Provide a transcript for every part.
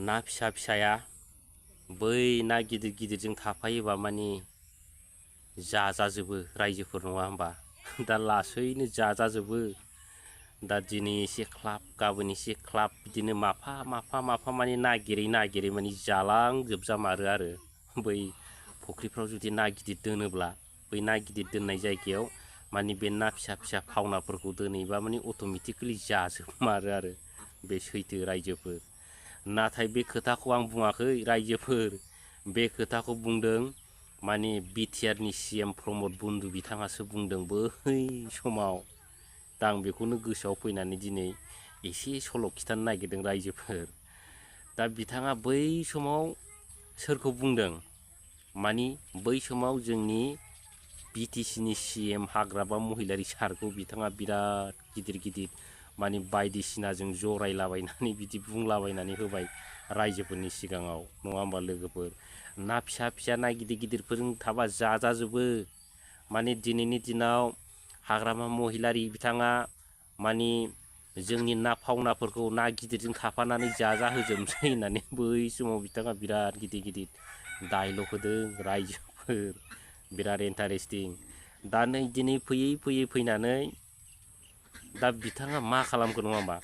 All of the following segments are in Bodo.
ना फिसा फिसाया बै ना गिदिर गिदिरजों थाफायोबा माने जाजाजोबो रायजोफोर नङा होमबा दा लासैनो जाजाजोबो दा दिनै एसे ख्लाब गाबोन एसे ख्लाब बिदिनो माफा माने नागिरै माने जालांजोबजामारो आरो बै फुख्रिफ्राव जुदि ना गिदिर दोनोब्ला बै ना गिदिर दोननाय जायगायाव माने बे ना फिसा फिसा फावनाफोरखौ दोनैबा माने अट'मेटिकेलि जाजोबमारो आरो बे सैथो रायजोफोर। नाथाय बे खोथाखौ आं बुङाखै रायजोफोर, बे खोथाखौ बुंदों माने बिटिआरनि CM प्रमद बन्दु बिथाङासो बुंदों बै समाव। दा आं बेखौनो गोसोआव फैनानै दिनै एसे सल' खिथानो नागिरदों रायजोफोर। दा बिथाङा बै समाव सोरखौ बुंदों? मानि बै समाव जोंनि BTCनि CM हाग्रामा महिलारि सारखौ बिथाङा बिराद गिदिर माने बायदिसिनाजों जरायलाबायनानै बिदि बुंलाबायनानै होबाय रायजोफोरनि सिगाङाव नङा होमबा लोगोफोर। ना फिसा फिसा ना गिदिर गिदिरफोरजों थाबा जाजाजोबो। माने दिनैनि दिनाव हाग्रामा महिलारि बिथाङा माने जोंनि ना फावनाफोरखौ ना गिदिरजों थाफानानै जाजाहोजोबनोसै होननानै बै समाव बिथाङा बिराद गिदिर डायलग होदों रायजोफोर, बिराद इन्टारेस्टिं। दा नै दिनै फैयै फैनानै दा बिथाङा मा खालामखो नङा होमबा,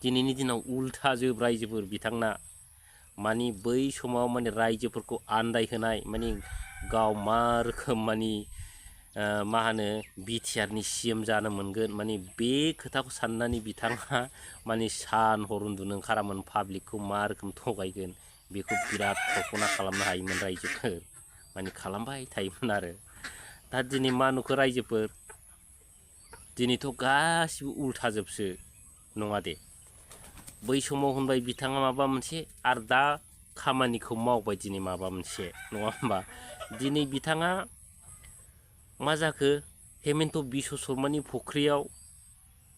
दिनैनि दिनाव उल्थाजोब रायजोफोर बिथांना। माने बै समाव माने रायजोफोरखौ आन्दायहोनाय माने गाव मा रोखोम माने मा होनो बिटिआरनि CM जानो मोनगोन माने बे खोथाखौ साननानै बिथाङा माने सान हर उन्दुनो ओंखारामोन पाब्लिकखौ मा रोखोम थगायगोन बेखौ बिराद कल्पना खालामनो हायोमोन रायजोफोर, माने खालामबाय थायोमोन आरो। दा दिनै मा नुखो रायजोफोर, दिनैथ' गासिबो उल्थाजोबसो नङा दे। बै समाव होनबाय बिथाङा माबा मोनसे आरो दा खामानिखौ मावबाय दिनै माबा मोनसे नङा होमबा। दिनै बिथाङा मा जाखो, हेमन्त बिश्व शर्मानि फुख्रियाव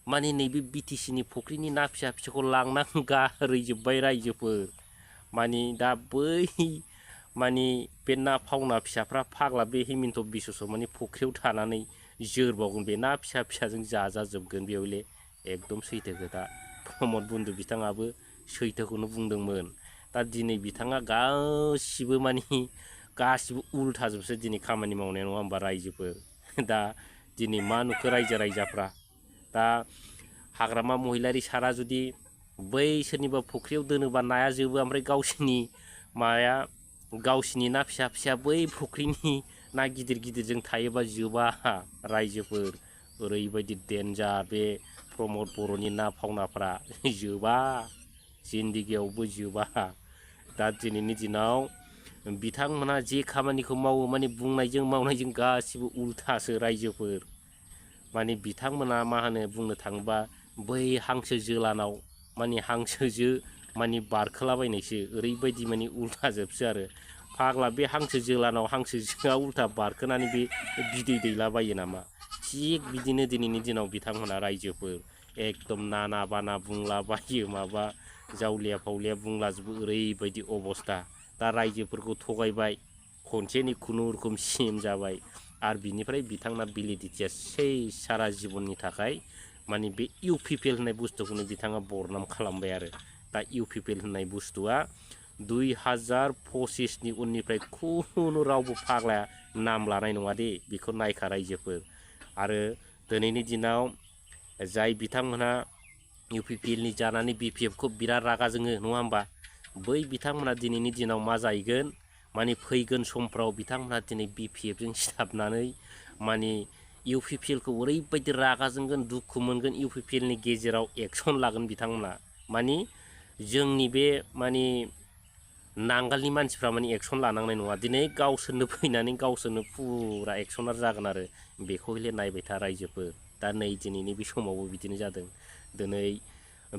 माने नैबे BTCनि फुख्रिनि ना फिसा फिसाखौ लांना गारहैजोब्बाय रायजोफोर। माने दा बै माने बे ना फावना फिसाफ्रा फाग्ला बे हेमन्त बिश्व शर्मानि फुख्रियाव थानानै जोरबावगोन, बे ना फिसा फिसाजों जाजाजोबगोन बेवले। एकदम सैथो खोथा, प्रमद बन्दु बिथाङाबो सैथोखौनो बुंदोंमोन। दा दिनै बिथाङा गासिबो उल्थाजोबसो दिनै खामानि मावनाय नङा होमबा रायजोफोर। दा दिनै मा नुखो रायजो राजाफ्रा, दा हाग्रामा महिलारि सारा जुदि बै सोरनिबा फुख्रियाव दोनोबा नाया जोबो, ओमफ्राय गावसिनि ना फिसा फिसा बै फुख्रिनि ना गिदिरजों थायोबा जोबा रायजोफोर। ओरैबायदि डेन्जार बे प्रमद बर'नि ना फावनाफ्रा जोबा, जिन्दिगियावबो जोबा। दा दिनैनि दिनाव बिथांमोना जे खामानिखौ मावो माने बुंनायजों मावनायजों गासिबो उल्थासो रायजोफोर। माने बिथांमोना मा होनो बुंनो थाङोबा बै हांसो जोलानाव माने हांसोजो माने बारखोलाबायनायसो, ओरैबायदि माने उल्थाजोबसो आरो। फाग्ला बे हांसो जोलानाव हांसोजोआ उल्था बारखोनानै बे बिदै दैलाबायो नामा। थिग बिदिनो दिनैनि दिनाव बिथांमोना रायजोफोर एकदम नाना बाना बुंलाबायो, माबा जावलिया फावलिया बुंलाजोबो, ओरैबायदि अबस्था। दा रायजोफोरखौ थगायबाय, खनसेनि खुनुरुखुम CM जाबाय, आरो बिनिफ्राय बिथांना भेलिडिटिया सारा जिबननि थाखाय माने बे UPPL होननाय बुस्थुखौनो बिथाङा बरनाम खालामबाय आरो। दा UPPL होननाय बुस्थुआ 2025नि उननिफ्राय खुनु रावबो फाग्लाया नाम लानाय नङा दे, बेखौ नायखा रायजोफोर। आरो दिनैनि दिनाव जाय बिथांमोनहा UPPLनि जानानै BPFखौ बिराद रागा जोङो नङा होमबा, बै बिथांमोना दिनैनि दिनाव मा जाहैगोन, माने फैगोन समफ्राव बिथांमोना दिनै BPFजों सिथाबनानै माने UPPLखौ ओरैबायदि रागा जोंगोन, दुखु मोनगोन, UPPLनि गेजेराव एक्सन लागोन बिथांमोना। माने जोंनि बे माने नांगालनि मानसिफ्रा माने एक्सन लानांनाय नङा, दिनै गावसोरनो फैनानै गावसोरनो फुरा एक्सनार जागोन आरो। बेखौ हले नायबाय था रायजोफोर। दा नै दिनैनि बे समावबो बिदिनो जादों। दिनै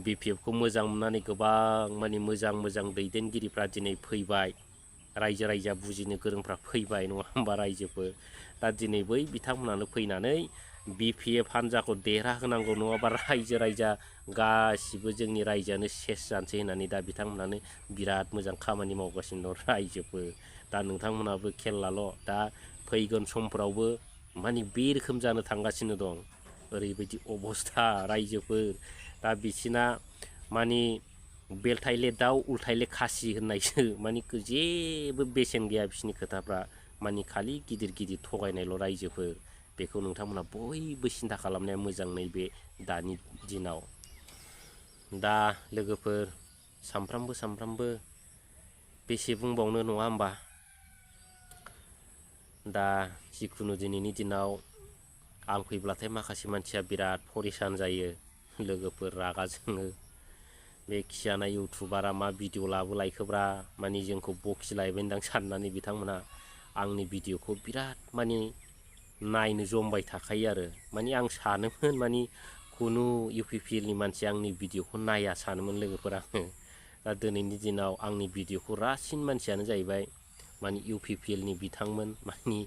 BPFखौ मोजां मोननानै गोबां माने मोजां दैदेनगिरिफ्रा दिनै फैबाय, रायजो राजा बुजिनो गोरोंफ्रा फैबाय नङा होमबा रायजोफोर। दा दिनै बै बिथांमोनानो फैनानै BPF हान्जाखौ देरहाहोनांगौ, नङाबा रायजो राजा गासिबो जोंनि रायजोआनो सेस जानोसै होननानै दा बिथांमोनानो बिराद मोजां खामानि मावगासिनो दं रायजोफोर। दा नोंथांमोनाबो खेल लाल', दा फैगोन समफ्रावबो माने बे रोखोम जानो थांगासिनो दं, ओरैबायदि अबस्था रायजोफोर। दा बिसिना माने बेलथायले दाउ उल्थायले खासि होननायसो माने जेबो बेसेन गैया बिसोरनि खोथाफ्रा माने खालि गिदिर गिदिर थगायनायल' रायजोफोर बेखौ नोंथांमोना बयबो सिन्था खालामनाया मोजां नैबे दानि दिनाव। दा लोगोफोर सामफ्रामबो बेसे बुंबावनो नङा होमबा। दा जिखुनु दिनैनि दिनाव आं फैब्लाथाय माखासे मानसिया बिराद परेसान जायो लोगोफोर रागा जोङो बे खिजानाय इउटुबारा मा भिडिअ लाबोलायखोब्रा माने जोंखौ बखिलायबायदां साननानै बिथांमोना आंनि भिडिअखौ बिराद माने नायनो जमबाय थाखायो आरो माने आं सानोमोन माने खुनु इउ पि पि एलनि मानसि आंनि भिडिअखौ नाया सानोमोन लोगोफोर आङो। दा दिनैनि दिनाव आंनि भिडिअखौ रासिन मानसियानो जाहैबाय माने इउ पि पि एलनि बिथांमोन माने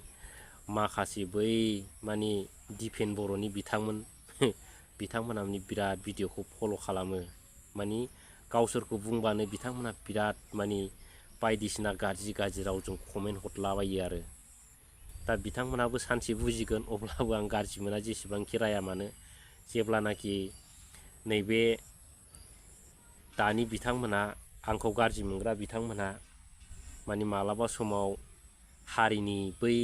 माखासे बै माने दिफेन बर'नि बिथांमोन बिथांमोना माने बिराद भिडिअखौ फल' खालामो माने गावसोरखौ बुंबानो बिथांमोना बिराद माने बायदिसिना गाज्रि रावजों कमेन्ट हरलाबायो आरो। दा बिथांमोनाबो सानसे बुजिगोन अब्लाबो आं गाज्रि मोना जेसेबांखि राया मानो जेब्लानाखि नैबे दानि बिथांमोना आंखौ गाज्रि मोनग्रा बिथांमोना माने मालाबा समाव हारिनि बै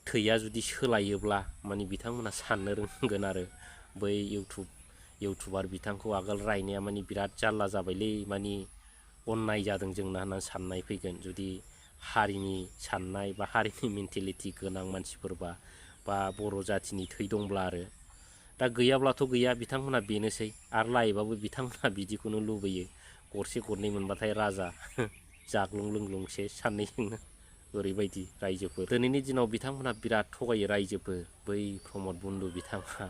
थैया जुदि सोलायोब्ला माने बिथांमोना साननो रोंगोन आरो बै इउटुबार बिथांखौ आगोल रायनाया माने बिराद जारला जाबायलै माने अननाय जादों जोंना होननानै साननाय फैगोन जुदि हारिनि साननाय बा हारिनि मेन्टेलिटि गोनां मानसिफोरबा बा बर' जाथिनि थै दंब्ला आरो। दा गैयाब्लाथ' गैया बिथांमोना बेनोसै आरो लायोबाबो बिथांमोना बिदिखौनो लुबैयो गरसे गरनै मोनबाथाय राजा जाग्लुं लोंग्लुंसो सानैजोंनो ओरैबायदि रायजोफोर। दिनैनि दिनाव बिथांमोना बिराद थगायो रायजोफोर बै प्रमद बन्दु बिथाङा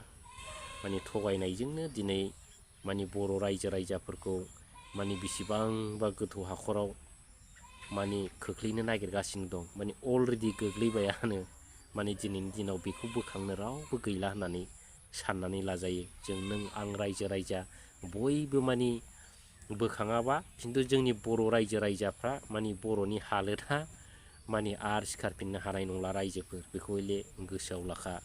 माने थगायनायजोंनो दिनै माने बर' रायजो राजाफोरखौ माने बेसेबांबा गोथौ हाखराव माने खोख्लैनो नागिरगासिनो दं माने अलरेडि गोग्लैबायानो माने दिनैनि दिनाव बेखौ बोखांनो रावबो गैला होननानै साननानै लाजायो। जों नों आं रायजो राजा बयबो माने बोखाङाबा खिन्थु जोंनि बर' रायजो राजाफ्रा माने बर'नि हालोदा माने आरो सिखारफिननो हानाय नंला रायजोफोर बेखौ हले गोसोआव लाखा।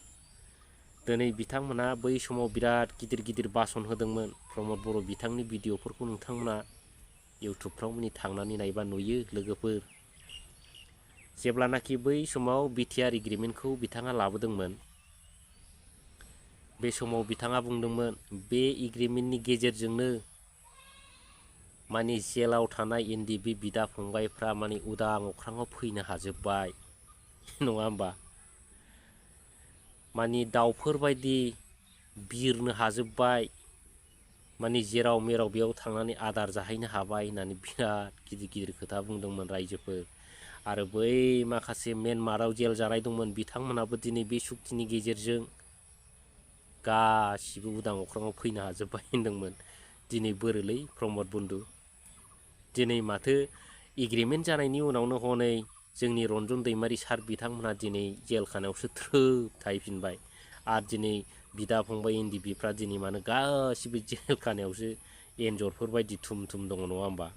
दिनै बिथांमोना बै समाव बिराद गिदिर गिदिर भाषण होदोंमोन प्रमद बर' बिथांनि भिडिअफोरखौ नोंथांमोना इउटुबफ्राव माने थांनानै नायबा नुयो लोगोफोर। जेब्लानाखि बै समाव बिटिआर एग्रिमेन्टखौ बिथाङा लाबोदोंमोन बे समाव बिथाङा बुंदोंमोन बे एग्रिमेन्टनि गेजेरजोंनो माने जेलाव थानाय एनडिएफबि बिदा फंबायफ्रा माने उदां अख्राङाव फैनो हाजोब्बाय नङा होमबा। माने दाउफोरबायदि बिरनो हाजोब्बाय माने जेराव मेराव बेयाव थांनानै आदार जाहैनो हाबाय होननानै बिराद गिदिर गिदिर खोथा बुंदोंमोन रायजोफोर। आरो बै माखासे म्यानमाराव जेल जानाय दंमोन बिथांमोनाबो दिनै बे सुक्तिनि गेजेरजों गासिबो उदां अख्राङाव फैनो हाजोब्बाय होनदोंमोन। दिनै बोरोलै प्रमद बन्दु दिनै माथो एग्रिमेन्ट जानायनि उनावनो हनै जोंनि रन्जन दैमारि सार बिथांमोनहा दिनै जेलखानायावसो थ्रोब थाहैफिनबाय आरो दिनै बिदा फंबाय एनडिएफबिफ्रा दिनै मानो गासिबो जेलखानायावसो एन्जरफोर बायदि थुम थुम दङ नङा होमबा।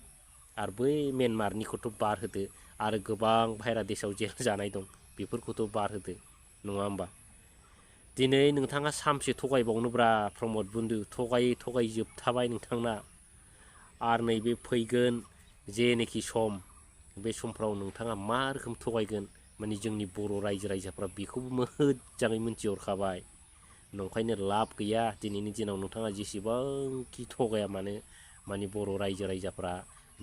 आरो बै म्यानमारनिखौथ' बाद होदो आरो गोबां बाहेरा देशाव जेल जानाय दं बेफोरखौथ' बाद होदो नङा होमबा। दिनै नोंथाङा सामसे थगायबावनोब्रा प्रमद बन्दु थगायै जोबथाबाय नोंथांना। आरो नैबे फैगोन जेनोखि सम बे समफ्राव नोंथाङा मा रोखोम थगायगोन माने जोंनि बर' रायजो राजाफ्रा बेखौबो मोजाङै मोनथिहरखाबाय। नंखायनो लाब गैया दिनैनि दिनाव नोंथाङा जेसेबांखि थगाया मानो माने बर' रायजो राजाफ्रा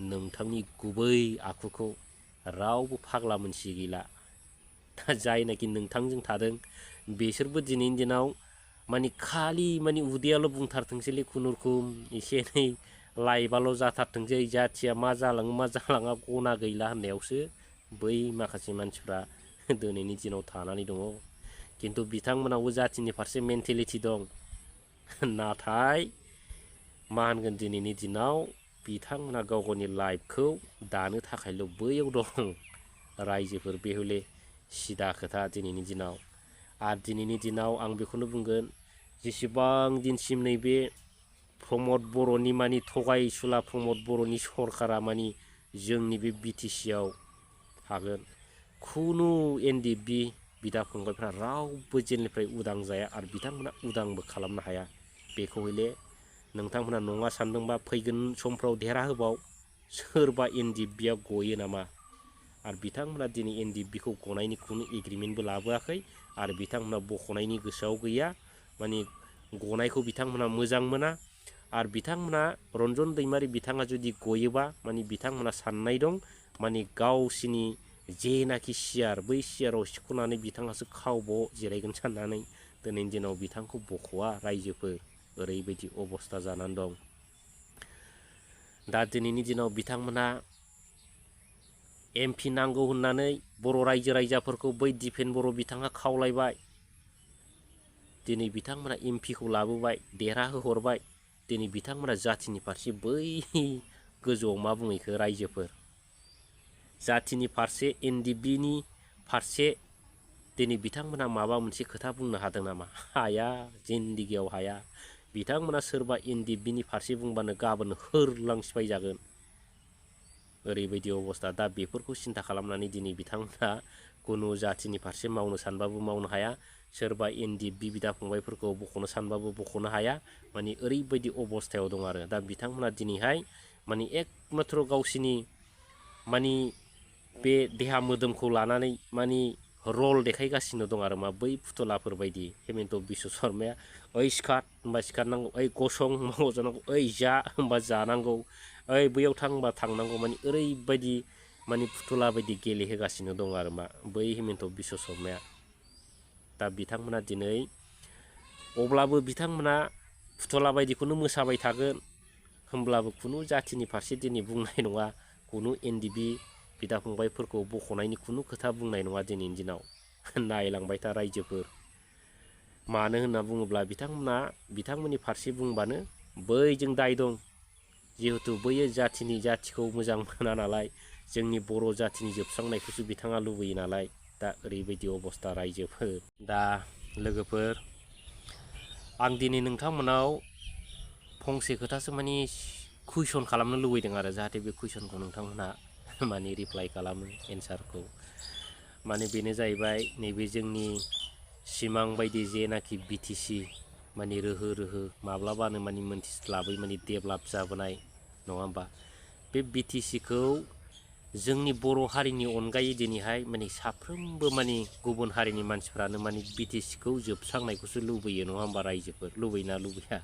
नोंथांनि गुबै आखुखौ रावबो फाग्ला मोनसि गैला। दा जायनाखि नोंथांजों थादों बिसोरबो दिनैनि दिनाव माने खालि माने उदैयाल' बुंथारथोंसैलै खुनुरुखुम एसे एनै लाइबाल' जाथारथोंसै जाथिया मा जालाङो मा जालाङा गना गैला होननायावसो बै माखासे मानसिफ्रा दिनैनि दिनाव थानानै दङ। खिन्थु बिथांमोनावबो जाथिनि फारसे मेन्टेलिटि दं नाथाय मा होनगोन दिनैनि दिनाव बिथांमोना गाव गावनि लाइफखौ दानो थाखायल' बैयाव दं रायजोफोर बे हले सिदा खोथा दिनैनि दिनाव। आरो दिनैनि दिनाव आं बेखौनो बुंगोन जेसेबां दिनसिम नैबे प्रमद बर'नि माने थगायसुला प्रमद बर'नि सरकारा माने जोंनि बे बिटिसिआव थागोन खुनु एनडिएफबि बिदा फंबायफ्रा रावबो जेलनिफ्राय उदां जाया आरो बिथांमोना उदांबो खालामनो हाया बेखौ हले नोंथांमोना नङा सानदोंबा फैगोन समफ्राव देरहा होबाव सोरबा एनडिएफबिया गयो नामा आरो बिथांमोना दिनै एनडिएफबिखौ गनायनि खुनु एग्रिमेन्टबो लाबोआखै आरो बिथांमोना बख'नायनि गोसोआव गैया माने गनायखौ बिथांमोना मोजां मोना आरो बिथांमोना रन्जन दैमारि बिथाङा जुदि गयोबा माने बिथांमोना साननाय दं माने गावसिनि जेनाखि सियार बै सियाराव सिख'नानै बिथाङासो खावब' जिरायगोन साननानै दिनैनि दिनाव बिथांखौ बख'वा रायजोफोर ओरैबायदि अबस्था जानानै दं। दा दिनैनि दिनाव बिथांमोना एमपि नांगौ होननानै बर' रायजो राजाफोरखौ बै दिपेन बर' बिथाङा खावलायबाय दिनै बिथांमोना एमपिखौ लाबोबाय देरहाहोहरबाय दिनै बिथांमोना जाथिनि फारसे बै गोजौआव मा बुङो इखो रायजोफोर जाथिनि फारसे एनडिएफबिनि फारसे दिनै बिथांमोना माबा मोनसे खोथा बुंनो हादों नामा हाया जिन्दिगियाव हाया बिथांमोना सोरबा एनडिएफबिनि फारसे बुंबानो गाबोन होरलां सिफायजागोन ओरैबायदि अबस्था दा बेफोरखौ सिन्था खालामनानै दिनै बिथांमोना कुनु जाथिनि फारसे मावनो सानबाबो मावनो हाया सोरबा एनडिएफबि बिदा फंबायफोरखौ बख'नो सानबाबो बख'नो हाया माने ओरैबायदि अबस्थायाव दं आरो दा बिथांमोना दिनैहाय माने एकमाथ्र गावसिनि माने बे देहा मोदोमखौ लानानै माने रल देखायगासिनो दं आरो मा बै फुथुलाफोरबायदि हेमन्त बिश्व शर्माया ओइ सिखार होनबा सिखारनांगौ ओइ गसं होनबा गसंनांगौ ओइ जा होनबा जानांगौ ओइ बैयाव थां होनबा थांनांगौ माने ओरैबायदि माने फुथुला बायदि गेलेहोगासिनो दं आरो मा बै हेमन्त बिश्व शर्माया दा बिथांमोना दिनै अब्लाबो बिथांमोना फुथुला बायदिखौनो मोसाबाय थागोन होमब्लाबो खुनु जाथिनि फारसे दिनै बुंनाय नङा खुनु एनडिएफबि बिदा फंबायफोरखौ बख'नायनि खुनु खोथा बुंनाय नङा दिनैनि दिनाव नायलांबाय था रायजोफोर मानो होनना बुङोब्ला बिथांमोना बिथांमोननि फारसे बुंबानो बैजों दाय दं जिहेथु बैयो जाथिखौ मोजां मोना नालाय जोंनि बर' जाथिनि जोबस्रांनायखौसो बिथाङा लुबैयो नालाय दा ओरैबायदि अबस्था रायजोफोर दा लोगोफोर आं दिनै नोंथांमोनाव फंसे खोथासो माने कुइसन खालामनो लुबैदों आरो जाहाथे बे कुइसनखौ नोंथांमोना माने रिप्लाइ खालामो एन्सारखौ माने बेनो जाहैबाय नैबे जोंनि सिमां बायदि जेनाखि बिटिसि माने रोहो रोहो माब्लाबानो माने मोनथिस्लाबै माने डेभेलप जाबोनाय नङा होमबा बे बिटिसिखौ जोंनि बर' हारिनि अनगायै दिनैहाय माने साफ्रोमबो माने गुबुन हारिनि मानसिफ्रानो माने बिटिसिखौ जोबस्रांनायखौसो लुबैयो नङा होमबा रायजोफोर लुबैना लुबैया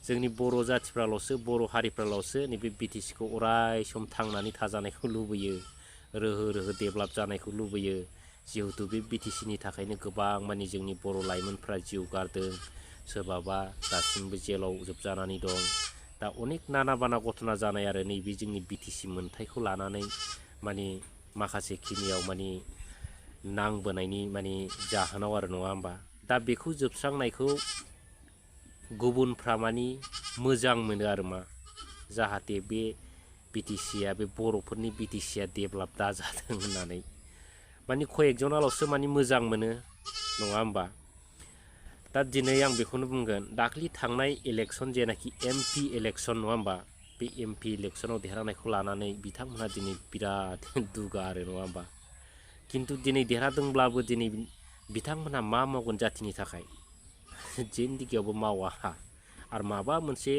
जोंनि बर' जाथिफ्राल'सो बर' हारिफ्राल'सो नैबे बिटिसिखौ अराय सम थांनानै थाजानायखौ लुबैयो रोहो रोहो डेभेलप जानायखौ लुबैयो जिहेथु बे बिटिसिनि थाखायनो गोबां माने जोंनि बर' लाइमोनफ्रा जिउ गारदों सोरबाबा दासिमबो जेलाव जोबजानानै दं दा अनेक नाना बाना घटना जानाय आरो नैबे जोंनि बिटिसि मोनथायखौ लानानै माने माखासे खिनियाव माने नांबोनायनि माने जाहोनाव आरो नङा होमबा दा बेखौ जोबस्रांनायखौ गुबुनफ्रा माने मोजां मोनो आरो मा जाहाथे बे बिटिसिया बे बर'फोरनि बिटिसिया डेभेलप दाजाथों होननानै माने कयेकजनाल'सो माने मोजां मोनो नङा होमबा दा दिनै आं बेखौनो बुंगोन दाख्लि थांनाय इलेक्सन जेनाखि एमपि इलेक्सन नङा होमबा बे एमपि इलेक्सनाव देरहानायखौ लानानै बिथांमोनहा दिनै बिराद दुगा आरो नङा होमबा खिन्थु दिनै देरहादोंब्लाबो दिनै बिथांमोनहा मा मावगोन जाथिनि थाखाय जिन्दिगियावबो मावा आरो माबा मोनसे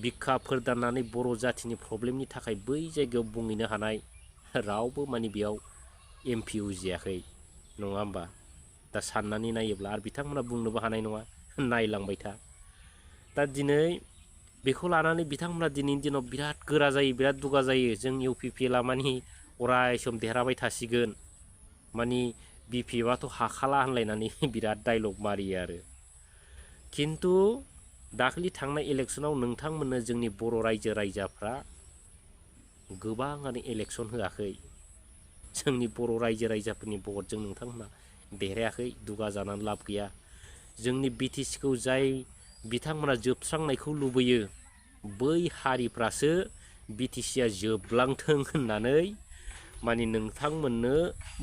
बिखा फोरदाननानै बर' जाथिनि प्रब्लेमनि थाखाय बै जायगायाव बुंहैनो हानाय रावबो माने बेयाव एमपि उजियाखै नङा होमबा दा साननानै नायोब्ला आरो बिथांमोना बुंनोबो हानाय नङा नायलांबाय था दा दिनै बेखौ लानानै बिथांमोना दिनैनि दिनाव बिराद गोरा जायो बिराद दुगा जायो जों इउपिपिएलआ माने अराय सम देरहाबाय थासिगोन माने बिपिएफआथ' हाखाला होनलायनानै बिराद डायलग मारियो आरो खिन्थु दाख्लि थांनाय इलेक्सनाव नोंथांमोननो जोंनि बर' रायजो राजाफ्रा गोबाङानो इलेक्सन होआखै जोंनि बर' रायजो राजाफोरनि भटजों नोंथांमोना देरहायाखै दुगा जानानै लाब गैया जोंनि बिटिसिखौ जाय बिथांमोना जोबस्रांनायखौ लुबैयो बै हारिफ्रासो बिटिसिया जोबलांथों होननानै माने नोंथांमोननो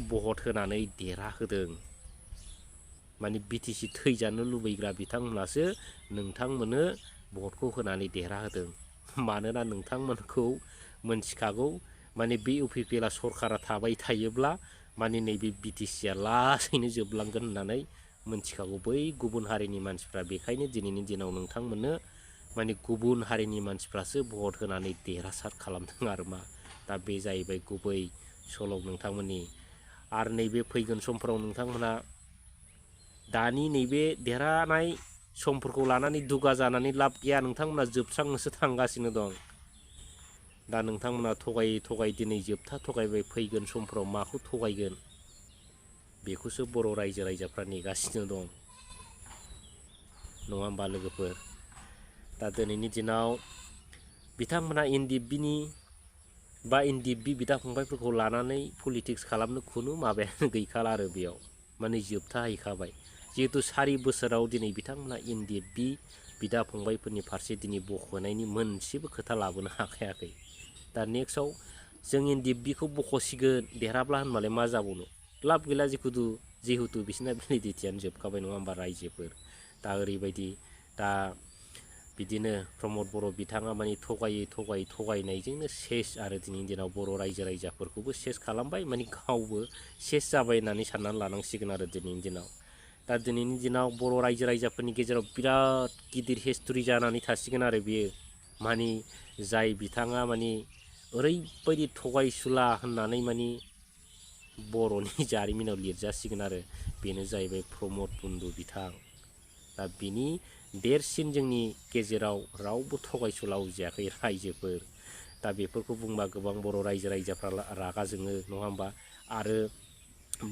भट होनानै देरहाहोदों माने बिटिसि थैजानो लुबैग्रा बिथांमोनासो नोंथांमोननो भटखौ होनानै देरहाहोदों मानोना नोंथांमोनखौ मोनथिखागौ माने बे इउपिपिएलआ सरकारा थाबाय थायोब्ला माने नैबे बिटिसिया लासैनो जोबलांगोन होननानै मोनथिखागौ बै गुबुन हारिनि मानसिफ्रा बेखायनो दिनैनि दिनाव नोंथांमोननो माने गुबुन हारिनि मानसिफ्रासो भट होनानै देरहासार खालामदों आरो मा। दा बे जाहैबाय गुबै सल' नोंथांमोननि। आरो नैबे फैगोन समफोराव नोंथांमोना दानि नैबे देरहानाय समफोरखौ लानानै दुगा जानानै लाब गैया, नोंथांमोना जोबस्रांनोसो थांगासिनो दं। दा नोंथांमोना थगायै थगाय दिनै जोबथा थगायबाय, फैगोन समफोराव माखौ थगायगोन बेखौसो बर' रायजो राजाफ्रा नेगासिनो दं, नङा होमबा लोगोफोर। दा दिनैनि दिनाव बिथांमोना एनडिएफबिनि बा एनडिएफबि बिदा फंबायफोरखौ लानानै पलिटिक्स खालामनो खुनु माबायानो गैखाला आरो बेयाव माने जोबथाहैखाबाय। जिहेतु 4 बोसोराव दिनै बिथांमोना एनडिएफबि बिदा फंबायफोरनि फारसे दिनै बख'नायनि मोनसेबो खोथा लाबोनो हाखायाखै। दा नेक्स्टआव जों एनडिएफबिखौ बख'सिगोन देरहाब्ला होनबालाय मा जाबावनो, लाब गैला। जिहेतु बिसिना भेलिडिटियानो जोबखाबाय, नङा होमबा रायजोफोर। दा ओरैबायदि दा बिदिनो प्रमद बर' बिथाङा माने थगायनायजोंनो सेस आरो दिनैनि दिनाव बर' रायजो राजाफोरखौबो सेस खालामबाय, माने गावबो सेस जाबाय होननानै साननानै लानांसिगोन आरो दिनैनि दिनाव। दा दिनैनि दिनाव बर' रायजो राजाफोरनि गेजेराव बिराद गिदिर हिस्टरि जानानै थासिगोन आरो बेयो। माने जाय बिथाङा माने ओरैबायदि थगायसुला होननानै माने बर'नि जारिमिनाव लिरजासिगोन आरो बेनो जाहैबाय प्रमद कुन्दु बिथां। दा बिनि देरसिन जोंनि गेजेराव रावबो थगायसुला उजियाखै रायजोफोर। दा बेफोरखौ बुंबा गोबां बर' रायजो राजाफ्रा रागा जोङो, नङा होमबा। आरो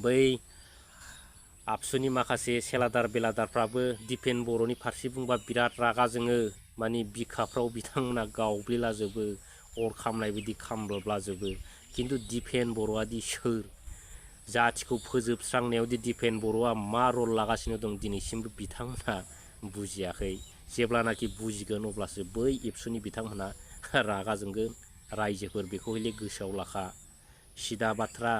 बै आबसुनि माखासे सेलादार बेलादारफ्राबो दिफेन बर'नि फारसे बुंबा बिराद रागा जोङो। माने बिखाफ्राव बिथांमोना गावब्लेलाजोबो, अर खामनाय बायदि खामब्लाबलाजोबो। खिन्थु दिफेन बर'आदि सोर, जाथिखौ फोजोबस्रांनायावदि दिफेन बर'आ मा रल लागासिनो दं दिनैसिमबो बिथांमोना बुजियाखै। जेब्लानाखि बुजिगोन अब्लासो बै एबसुनि बिथांमोनहा रागा जोंगोन। रायजोफोर बेखौ हले गोसोआव लाखा, सिदा बाथ्रा।